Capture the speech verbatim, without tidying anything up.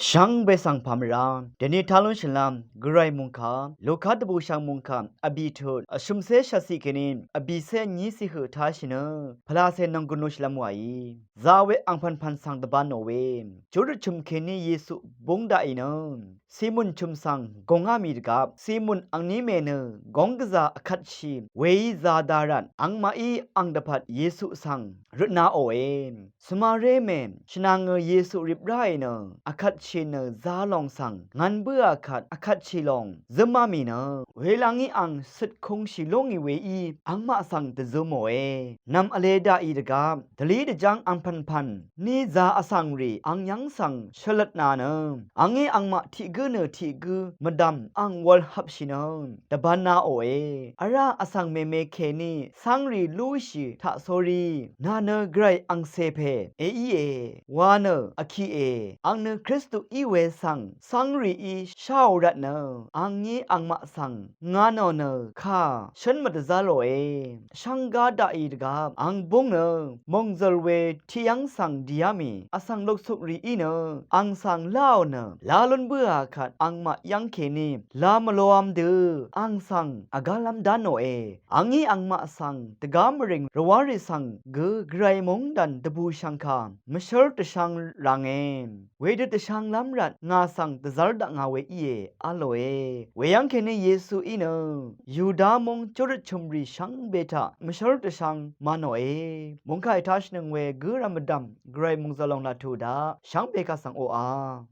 Shvngbe svng pàmvrá dèní tá lúnshìlv́m Gvray mòngkà Luka dvbùshv̀ng mòngkà vbì tut vshø̀mcé shvtciq kèní vbìcé vnyíciq høq táshì nø pvlacè nònggùn lúnshìlv́m wàí. Za we angpv̀npv̀n svng dvbān nò we júrøt chø̀m kèní Yesu búng daqì nø Simon chø̀m svng gùngá mì dvgvp, Simon angní mè nø góng gvzà vkvtshì weí zāda rvt angmaqí ang dvpvt Yesu svng røtnaòe. Svmaré mè shvnàngø Yesu rip ráì nø vkvtshì nø za lòng svng ngv̄n bǿà kvt vkvtshì lòng zǿmá mì nø welv́ngí ang shøtkungshì lú ngì weí angmaq svng dvzømòe. Nv̀m vlē daqì dvgvp dvlí dvjv́ng angpv̀npv̀n ní za vsvng rì ang yv́ng svng shvlvtna nø angí angmaq tiq gǿ nø tiq gǿ mvdv̀m ang wūl hvpshì nø dvbānnaòe. Vrá vsvng mèmè kèní cv́ngrì lúshì taq sórí nà nø Gvray angcè pè èíe wa nø vkiqe, ang nø Kristu í we svng cv́ngrìí sháò rvt nø angí angmaq svng ngā nò nø kà shǿn mvdvzá lòe. Shvngga daqì dvgvp ang búng nø mòngzø̀l we tiq yv́ng svng dìá mì vsvng luksukrìí nø ang svng láò nø lá lún bǿà kvt angmaq yv́ng kèní lá mvlōv̄m dø ang svng vgálv́m dá nòe. Angí angmaq svng dvgá mvrìng rvwárì svng gø Gvray móngdàn dvbùshv̀ngkà mvshǿr dvshv̄ng rànge. Wedø dvshv̄nglv́m rvt ngà svng dvzv́r dakngà we íe v̄lòe. Weyv́ng kèní Yesuí nø Yuda móng jórøt chø̀mrì shvngbe taq mvshǿr dvshv̄ng mā nòe. Mòngkà ètāshìnøng we gǿrv̄m mvdv̀m Gvray mòngzø̀l lòng laq tuq daq shvngbe kaq svng oqà.